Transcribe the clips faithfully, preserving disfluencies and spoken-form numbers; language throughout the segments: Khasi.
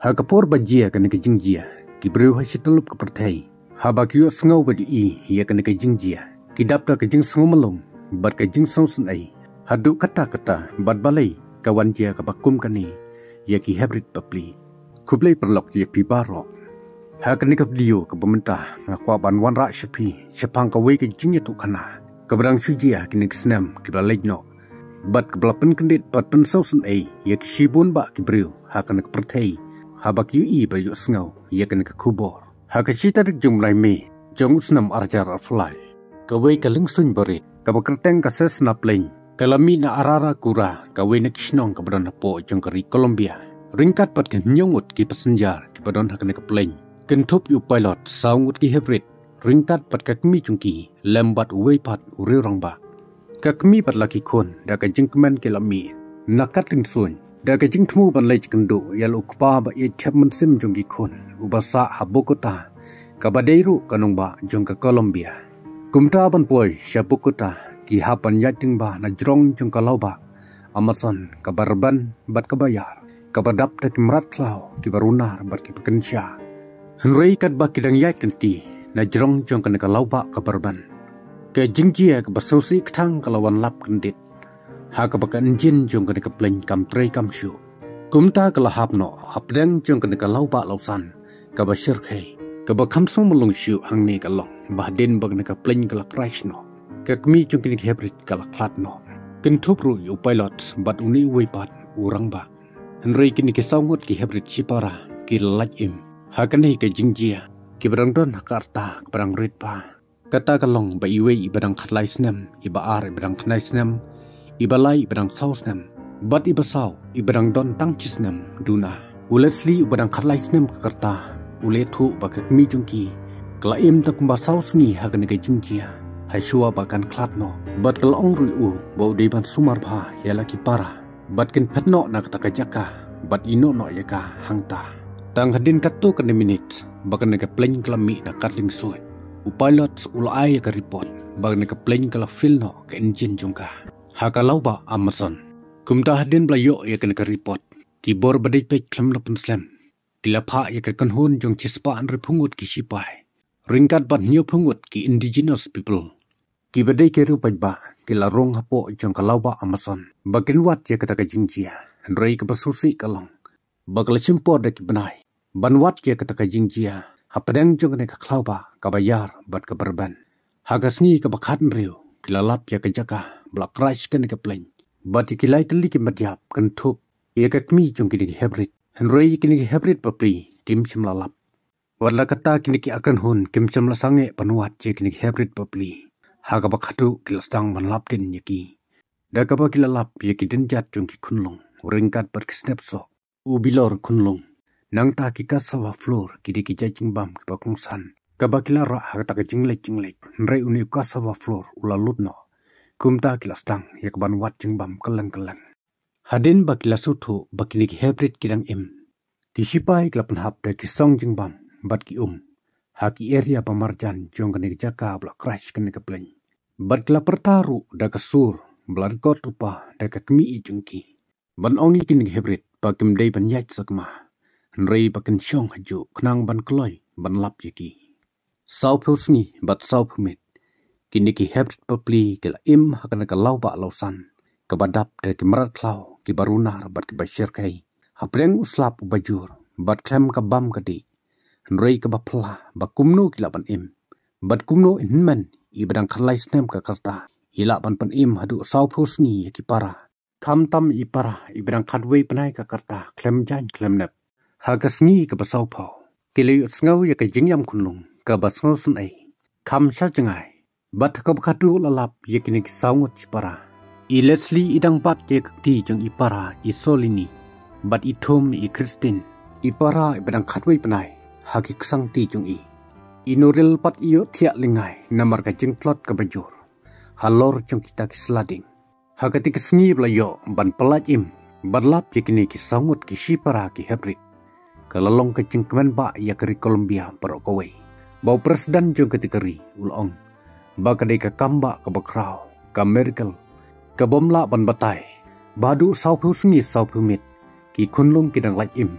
Ha ka por ba jia kane ka jingjia, ki briew ha shi tyllup ka pyrthei, haba ki ïohsngew bad ïohi ïa kane ka jingjia, ki dap da ka jingsngew malu bad ka jingsngew sngewsynei haduh katta katta, bad balei ka wan jia kaba kum kane ïa ki heprit bapli. Khublei paralok ïa phi baroh. Ha kane ka video kaba mynta, nga kwah ban wanrah sha phi shaphang kawei ka jingïathuhkhana kaba dang shu jia kine ki snem kiba la leit noh, bad kaba la pynkyndit bad pynsngewsynei ïa ki shibun bah ki briew ha kane ka pyrthei, haba ki ïohi bad ïohsngew ïa kane ka khubor. Ha ka shi tarik jong u bnai May jong u snem arhajar arphew lai, kawei ka liengsuiñ barit kaba kyrteng ka Cessna plane ka la mih na Araracura, kawei na ki shnong kaba don hapoh jong ka ri Colombia, ryngkat bad ki hynñiew ngut ki passenger kiba don ha kane ka plane, kynthup ïa u pilot, saw ngut ki heprit, ryngkat bad ka kmie jong ki, lem bad uwei pat u riew rangbah. Ka kmie bad la ki khun da ka jingkmen ki la mih na ka liengsuiñ da ka jingthmu ban leit kynduh ïa la u kpa ba ïeit thep mynsiem jong ki khun, uba sah ha Bogota, kaba dei ruh ka nongbah jong ka Colombia. Kumta ban poi sha Bogota, ki hap ban ïaid lyngba na jrong jong ka lawbah Amazon kaba rben bad kaba ïar, kaba dap da ki mrad khlaw kiba runar bad kiba kynsha. Hynrei katba ki dang ïaid lynti na jrong jong kane ka lawbah kaba rben, ka jingjia kaba sngewsih kthang ka la wan lap kyndit, ha kaba ka injin jong kane ka plane kam trei kam shuh. Kumta ka la hap noh hapdeng jong kane ka lawbah lawsan kaba shyrkhei. Kaba kham sngewmlong shuh hangne ka long ba hadien ba kane ka plane ka la crash noh, ka kmie jong kine ki heprit ka la khlad noh, kynthup ruh ïa u pilot bad une uwei pat u rangbah. Hynrei kine ki saw ngut ki heprit shipara ki la lait im ha kane ka jingjia, kiba dang don ha ka rta kaba dang rit bha. Kata ka long ba iwei iba dang khatlai snem, iba ar iba dang khyndai snem, iba lai iba dang saw snem, bad iba saw iba dang don tang shi snem duna. U Leslie uba dang khatlai snem ka rta, u la ïathuh ba ka kmie jong ki ka la im tang kumba saw sngi ha kane ka jingjia, ha shuwa ba kan khlad noh. Bad ka la ong ruh ïa u ba u dei ban sumar bha ïa la ki para, bad kin phet noh na kata ka jaka, bad ïehnoh noh ïa ka hangta. Tang hadien katto katne minit ba kane ka plane ka la mih na ka liengsuiñ, u pilot u la ai ïa ka report ba kane ka plane ka la fail noh ka injin jong ka ha ka lawbah Amazon. Kumta hadien ba la ïoh ïa kane ka report, ki bor ba dei peit khlem da pynslem, ki la phah ïa ka kynhun jong shispah hynriewphew ngut ki shipai, ryngkat bad hynñiewphew ngut ki indigenous people, kiba dei ki riew paidbah, ki la rung hapoh jong ka lawbah Amazon ba kin wad ïa kata ka jingjia. Hynrei kaba sngewsih ka long ba ka la shim por da ki bnai ban wad ïa kata ka jingjia hapdeng jong kane ka khlawbah kaba ïar bad kaba rben. Ha ka sngi kaba khathynriew, ki la lap ïa ka jaka ba la crash kane ka plane, bad ïa ki lai tylli ki met ïap, kynthup ïa ka kmie jong kine ki heprit. Hynrei ïa kine ki heprit bapli kim shym la lap. Wat la katta, kine ki ar kynhun kim shym la sangeh ban wad ïa kine ki heprit bapli, ha kaba khadduh ki la sdang ban lap dien ïa ki. Da kaba ki la lap ïa ki dienjat jong ki khunlung, ryngkat bad ki snep soh, u bilor khunlung, nangta ki cassava flour, ki dei ki jait jingbam kiba kongsan, kaba ki la rah ha kata ka jingleit jingleit, hynrei une u cassava flour u la lut noh. Kumta ki la sdang ïa ka ban wad jingbam kylleng kylleng. Hadien ba ki la sngewthuh ba kine ki heprit ki dang im, ki shipai ki la pynhap da ki song jingbam bad ki um ha ki area ba marjan jong kane ka jaka ba la crash kane ka plane. Bad ki la pyrta ruh da ka sur ba la record lypa da ka kmie jong ki, ban ong ïa kine ki heprit ba kim dei ban ïaid sakma, hynrei ba kin shong hajuh khnang ban kloi ban lap ïa ki. Sawphew sngi bad sawphew miet, kine ki heprit bapli ki la im ha kane ka lawbah lawsan kaba dap da ki mrad khlaw kiba runar bad kiba shyrkhei, hapdeng u slap uba jur bad khlem ka bam ka dih. Hynrei kaba phylla ba kumno ki lah ban im, bad kumno i hynmen iba dang khatlai snem ka rta i lah ban pynim haduh sawphew sngi ïa ki para. Khamtam i para iba dang khatwei bnai ka rta khlem jaiñ khlem nep. Ha ka sngi kaba sawphew, ki la ïohsngew ïa ka jingïam khunlung kaba sngewsynei. Kham sha jngai, bad ha kaba khadduh la lap ïa kine ki saw ngut shipara. I Leslie i dang bat ïa ka kti jong i para i Solini, bad i Tom, i Christine, i para iba dang khatwei bnai, ha ki ksangti jong i. I Noril pat i ïohthiah lyngngai namar ka jingtlot kaba jur halor jong kita ki sla dieng. Ha kata ka sngi ba la ïoh ban pyllait im bad lap ïa kine ki saw ngut ki shipara ki heprit, ka la long ka jingkmen bah ïa ka ri Colombia baroh kawei. Ba u president jong kata ka ri u la ong ba ka dei ka kam bah kaba khraw, ka miracle, ka bym lah ban batai ba haduh sawphew sngi sawphew miet ki khunlung ki dang lait im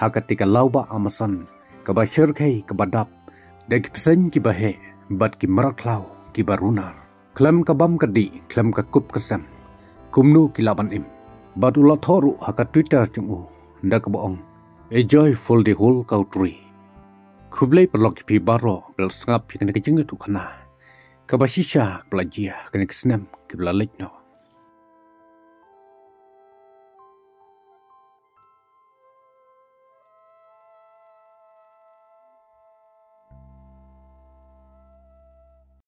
ha kata ka lawbah Amazon kaba shyrkhei kaba dap da ki bseiñ kiba heh bad ki mrad khlaw kiba runar. Khlem ka bam ka dih, khlem ka kup ka sem, kumno ki lah ban im? Bad u la thoh ruh ha ka Twitter jong u da kaba ong, "A joyful the whole country." Khublei paralok ïa phi baroh ba la sngap ïa kane ka jingïathuhkhana kaba shisha kaba la jia ha kane ka snem kaba la leit noh.